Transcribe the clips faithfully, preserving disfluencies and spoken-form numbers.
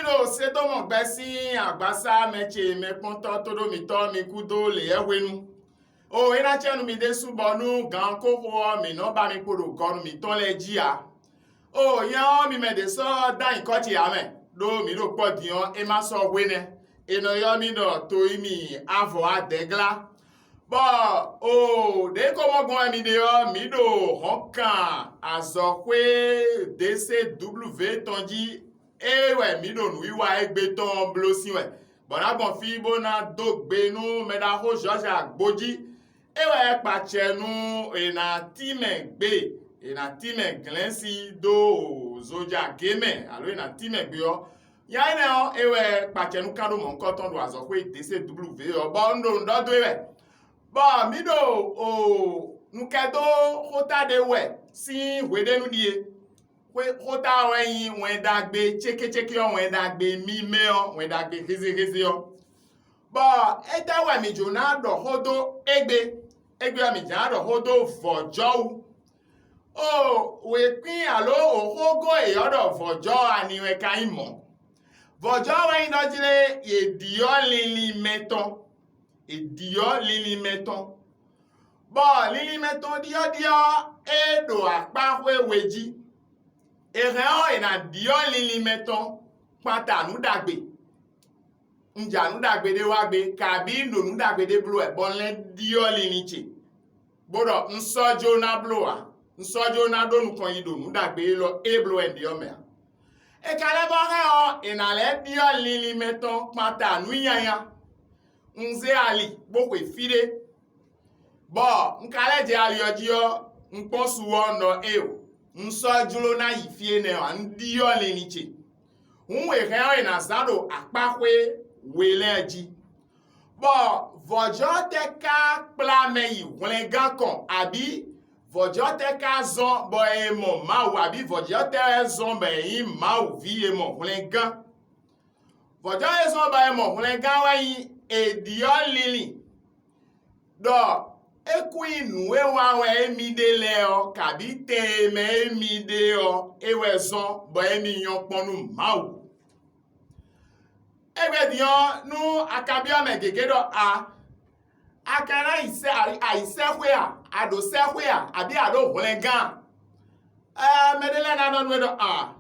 Ɖo Sedɔ́mu gbɛ sín agbasá mɛ ce mɛkpɔ́ntɔ́ tóɖó mǐtɔn mi kúdó lě hwenu. O é ná cɛ nú mi ɖésú bɔ nú gan ɔ́ kó xo ɔ́, mǐ nɔ ba mi kpo ɖo gɔnu mǐtɔn lɛ́ɛ jí ǎ. O nya ɔ́, mi mɛ ɖě sɔ́ dó anyǐkɔ ce ǎ mɛ, ɖó mǐ ɖo kpɔ́ din ɔ́, é má sɔ́ hwe nɛ́. È nɔ ylɔ́ mì ɖɔ to yi mì avɔ adɛ̌glá. Bɔ o ɖě ko mɔ gbɔn wɛ mi ɖe ɔ́, mǐ ɖo hɔ̌nkan azɔ̌xwé D C W tɔn jí, é wɛ mǐ ɖo nǔwiwa égbé tɔn ɔ́ bló sín wɛ, bɔ ná gbɔn fí bó ná dó gbe nú mɛɖaxó Jɔ́zi Agbojí. É wɛ kpacɛ nú è nǎ tínmɛ gbe, è nǎ tínmɛ glɛ̌nsi dó zojagě mɛ, alo è nǎ tínmɛ gbe ɔ́. Nya énɛ́ ɔ́, é wɛ kpacɛ nú kán ɖó mɔ̌hunkɔtɔn ɖo azɔ̌xwé D C W ɔ́, bɔ un ɖo nǔ ɖɔ dó é wɛ. Bɔ mǐ ɖo o nukɛdó xóta ɖé wɛ sín hweɖénu ɖíe. Xóta ɔ́ wɛ nyí Wɛn Ɖagbe cékécéké ɔ́, Wɛn Ɖagbe mímɛ́ ɔ́, Wɛn Ɖagbe hézéhézé ɔ́. Bɔ étɛ́ wɛ mǐ jǒ ná ɖɔ xó dó égbé? Égbé ɔ́, mǐ jǎ ná ɖɔ xó dó vɔ̌jɔ́ wú. O wěkwín alo o xógó e ɔ́ ɖɔ vɔ̌jɔ́ ɔ́, ani wɛ ka nyí mɔ̌? Vɔ̌jɔ́ wɛ nyí ɖɔ jí lé, yě ɖyɔ́ linlin mɛtɔn. È ɖyɔ́ linlin mɛtɔn, bɔ linlin mɛtɔn ɖyɔ́ɖyɔ́ é ɖo akpá xwé we jí. È hɛn ɔ́, è nǎ ɖyɔ́ linlin mɛtɔn kpanta nǔ ɖagbe. Un ja nǔ ɖagbe ɖé wa gbe, kabí un ɖo nǔ ɖagbe ɖé bló wɛ, bɔ un lɛ́ ɖyɔ́ linlin ce, bó ɖɔ un sɔ́ jó ná bló ǎ, un sɔ́ jó ná ɖó nukɔn yi ɖo nǔ ɖagbe élɔ́ é bló wɛ un ɖyɔ́ mɛ ǎ. È ka lɛ́ vɔ́ hɛn ɔ́, è nǎ lɛ́ ɖyɔ́ linlin mɛtɔn kpanta nǔ nyanya. Un zé ali bó xwe fí ɖé, bɔ un ka lɛ́ jɛ ali ɔ́ jí ɔ́, un kpɔ́n su ɔ́, un ɖɔ éeǒ, un sɔ́ jló ná yi fí énɛ́ ɔ́ ǎ, un ɖyɔ́ linlin ce. Hǔn è hɛn ɔ́, è nǎ zán ɖo akpáxwé we lɛ́ɛ jí. Bɔ vɔ̌jɔ́tɛ́ ka kplá mɛ yi hwlɛngán kɔn, abǐ vɔ̌jɔ́tɛ́ ka zɔ́n bɔ è mɔ Mawu, abǐ vɔ̌jɔ́tɛ́ wɛ zɔ́n bɔ è nyí Mawu ví e mɔ hwlɛngán? Vɔ̌jɔ́ e zɔ́n bɔ è mɔ hwlɛngán wɛ nyí è ɖyɔ́ linlin ɖɔ é kún nyí nǔ e wa wɛ émí ɖe lɛ́ɛ ɔ́, kabǐ tɛn e mɛ émí ɖe ɔ́, é wɛ zɔ́n bɔ émí nyɔ́ kpɔ́n nú Mawu. Égbé din ɔ́, nú a ka byɔ́ mɛ gěgé ɖɔ a a ka ná yi sɛ́ a yi sɛ́xwé a, a ɖǒ sɛ́xwé a, abǐ a ɖǒ hwlɛngán a? Ɛɛ, mɛɖé lɛ́ɛ ná nɔ nú we ɖɔ a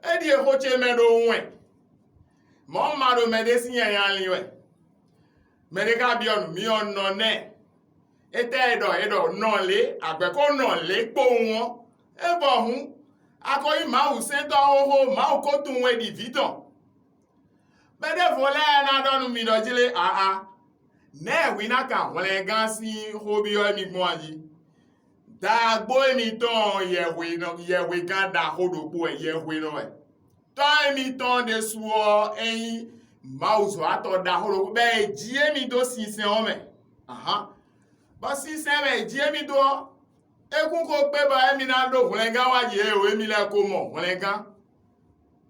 é ɖíe xó ce mɛ ɖo wɛn. Mɔ̌ un ma ɖo mɛɖé sín nyanya lin wɛ. Mɛɖé ka byɔ́ nǔ mì ɔ́, nɔ nɛ́. Étɛ́ e ɖɔ è ɖɔ nɔ lě, agbɛ̌ ko nɔ lě kpowun ɔ́, é vɔ hǔn, a ko nyí Mawu sɛ́ntɔ́ xóxó, Mawu ko tunwun we ɖi vǐ tɔn. Mɛ ɖěvo lɛ́ɛ ná ɖɔ nú mi ɖɔ jí lé aa, nɛ̌ hwi ná kan hwlɛngán sín xó byɔ́ émí gbɔn a jí? Daagbó émítɔn ɔ́, yɛhwe nɔ yɛhwegán ɖaxó ɖokpó wɛ, yɛhwe nɔ wɛ. Tɔ́ émítɔn ɖésú ɔ́, é nyí Mawuzɔ́watɔ́ ɖaxó ɖokpó, bɔ è ji émí dó sinsɛn ɔ́ mɛ. Ahán. Bɔ sinsɛn mɛ è ji émí dó ɔ́, é kún xo kpé bɔ émí ná ɖó hwlɛngán wá jǐ e o émí lɛ́ɛ ko mɔ hwlɛngán.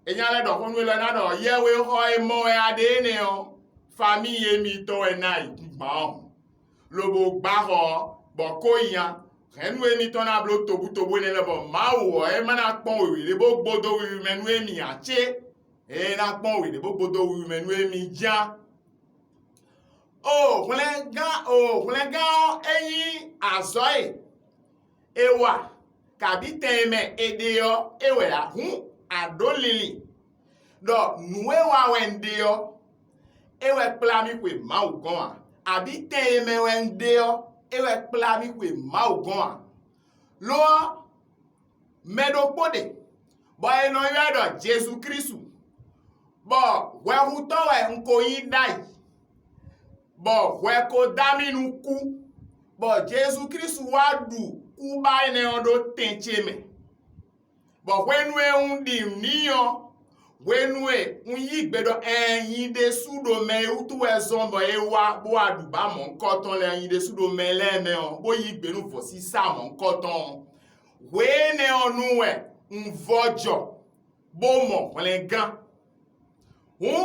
É nya lɛ́ ɖɔ xó nú we lɔ ná ɖɔ yɛhwexɔ e mɔ wɛ a ɖe énɛ́ ɔ́, famíi émítɔn wɛ ná yi gbǎn ɔ́, lobo gbá xɔ ɔ́, bɔ kó nyi nya. Hɛ̌nnu émítɔn ná bló tobútobú énɛ́ lɛ́ɛ, bɔ Mawu ɔ́, é má ná kpɔ́n wěwé ɖé bó gbódó wiwi mɛ nú émí ǎ cé? É ná kpɔ́n wěwé ɖé bó gbódó wiwi mɛ nú émí jí á. O hwlɛngán, o hwlɛngán ɔ́, é nyí azɔ̌ e è wa, kabǐ tɛn e mɛ è ɖe ɔ́, é wɛ ǎ. Hǔn a ɖǒ linlin ɖɔ nǔ e wa wɛ un ɖe ɔ́, é wɛ kplá mì xwe Mawu gɔ́n ǎ, abǐ tɛn e mɛ wɛ un ɖe ɔ́, é wɛ kplá mì xwe Mawu gɔ́n ǎ. Lo ɔ́, mɛ ɖokpó ɖe, bɔ è nɔ ylɔ́ ɛ ɖɔ Jezu Klísu, bɔ hwɛhutɔ́ wɛ un ko nyí ɖ'ayǐ, bɔ hwɛ ko dá mì nú kú, bɔ Jezu Klísu wá ɖu kúba énɛ́ ɔ́ ɖó tɛn ce mɛ. Bɔ hwenu e un ɖi nǔ n'i ɔ́, hwenu e un yí gbe ɖɔ ɛɛn nyi ɖésú ɖo mɛ e wútu wɛ zɔ́n bɔ é wá bó wá ɖu bǎ mɔ̌hunkɔtɔn lɛ́ɛ, nyi ɖésú ɖo mɛ lɛ́ɛ mɛ ɔ́, bó yí gbe nú vɔ̌sísá mɔ̌hunkɔtɔn ɔ́, hwe énɛ́ ɔ́ nu wɛ un vɔ́ jɔ, bó mɔ hwlɛngán. Hǔn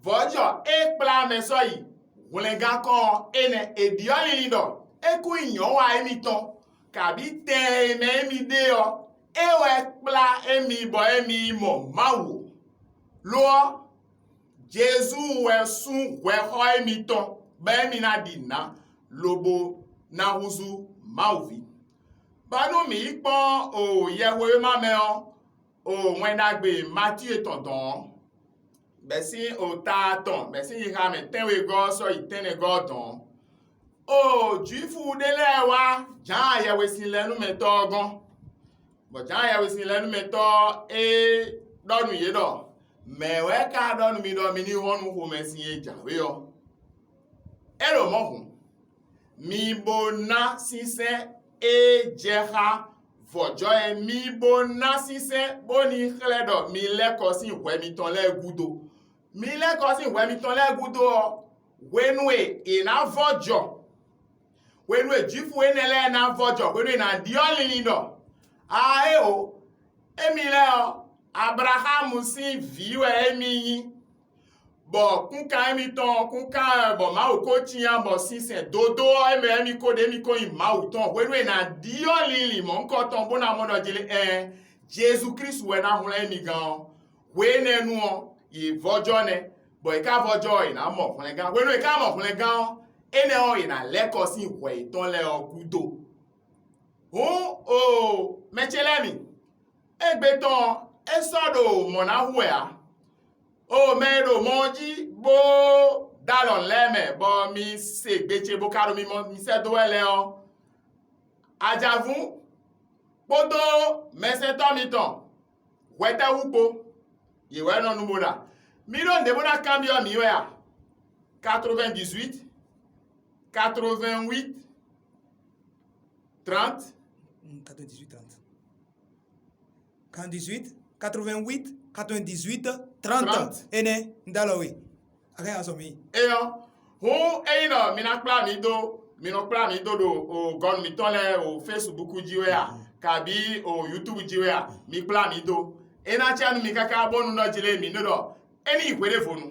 vɔ̌jɔ e kplá mɛ sɔ́ yi hwlɛngán kɔn ɔ́, énɛ́ è ɖyɔ́ linlin ɖɔ é kún nyí nyɔ̌wa émítɔn, kabǐ tɛn e mɛ émí ɖe ɔ́, é wɛ kplá émí bɔ émí yi mɔ Mawu. Lo ɔ́, Jezu wɛ sú hwɛxɔ émítɔn bɔ émí ná ɖi nǎ, lobo ná húzú Mawu ví. Bɔ nú mǐ yi kpɔ́n o yɛhweyɛ́má mɛ ɔ́, o Wɛn Ɖagbe Matíe tɔn dɔn ɔ́, bɛ̌ sín o ta atɔn bɛ̌ sín xixa mɛ tɛ́nwegɔ́ ɔ́ sɔ́ yi tɛ́nnɛgɔ́ ɔ́ dɔn ɔ́, o Jwifu ɖé lɛ́ɛ wá Jǎan yɛhwesinlɛnúmɛtɔ́ ɔ́ gɔ́n, bɔ Jǎan yɛhwesinlɛnúmɛtɔ́ ɔ́ é ɖɔ nú yě ɖɔ: Mɛ̌ wɛ ka ɖɔ nú mi ɖɔ mi ní hɔn nú xomɛsin e jǎwe ɔ́? É ɖo mɔ̌ hǔn, mi bo ná sínsɛ́n e jɛ xá vɔ̌jɔ́ é, mi bo ná sínsɛ́n bó ní xlɛ́ ɖɔ mi lɛ́ kɔ sín hwɛ mitɔn lɛ́ɛ gúdo. Mi lɛ́ kɔ sín hwɛ mitɔn lɛ́ɛ gúdo ɔ́, hwenu e è nǎ vɔ́ jɔ, hwenu e Jwifu énɛ́ lɛ́ɛ ná vɔ́ jɔ, hwenu e è nǎ ɖyɔ́ linlin ɖɔ: Aa éeǒ, émí lɛ́ɛ ɔ́, Ablaxámu sín vǐ wɛ émí nyí, bɔ kúnkan émítɔn ɔ́, kúnkan wɛ bɔ Mawu ko cyán bɔ sinsɛn dodó ɔ́, é mɛ émí ko ɖe émí ko nyí Mawu tɔn. Hwenu e è nǎ ɖyɔ́ linlin mɔ̌hunkɔtɔn bó ná mɔ ɖɔ jlé ɛɛn, Jezu Klísu wɛ ná hwlɛ́n émí gán ɔ́, hwe énɛ́ nu ɔ́, yě vɔ́jɔ́ nɛ́, bɔ è ká vɔ́jɔ́ ɔ́, è nǎ mɔ hwlɛngán. Hwenu e è ká mɔ hwlɛngán ɔ́, énɛ́ ɔ́, è nǎ lɛ́ kɔ sín hwɛ yětɔn lɛ́ɛ ɔ́ gúdo. Hǔn, oo, mɛ ce lɛ́ɛ mi, égbé tɔn ɔ́, é sɔ́ ɖo mɔ̌ ná hu wɛ ǎ. Oo, mɛ e ɖo mɔ ɔ́ jí bó dó alɔ lɛ́ɛ mɛ, bɔ mi se gbe ce bó ka ɖo mi mɔ mi sɛ́ dó wɛ lɛ́ɛ ɔ́, ajavún kpódó mɛsɛntɔ́ mitɔn hwɛtɛ́wú kpó, yě wɛ nɔ nu bó ɖa. Mi ɖó nǔɖé bó ná kanbyɔ́ mǐ wɛ a? Quatre-vingt-dix-huit, quatre-vingt-huit, trente. Mm, quatre-vingt-dix-huit, trente. Quatre-vingt-dix-huit, quatre-vingt-huit, quatre-vingt-dix-huit, trente. Trente. Énɛ́, un dó alɔ we. Axɛ́ azɔ mi. Eyɔ́, hǔn ényí ɖɔ mi ná kplá mǐ dó, mi nɔ kplá mǐ dó ɖo o gɔnu mǐtɔn lɛ́ɛ o Facebook jí wɛ a, kabí o YouTube jí wɛ a, mi kplá mǐ dó. É ná cá nú mi káká bónú nɔ jlé mǐ ɖó ɖɔ é ní yi hweɖěvonu.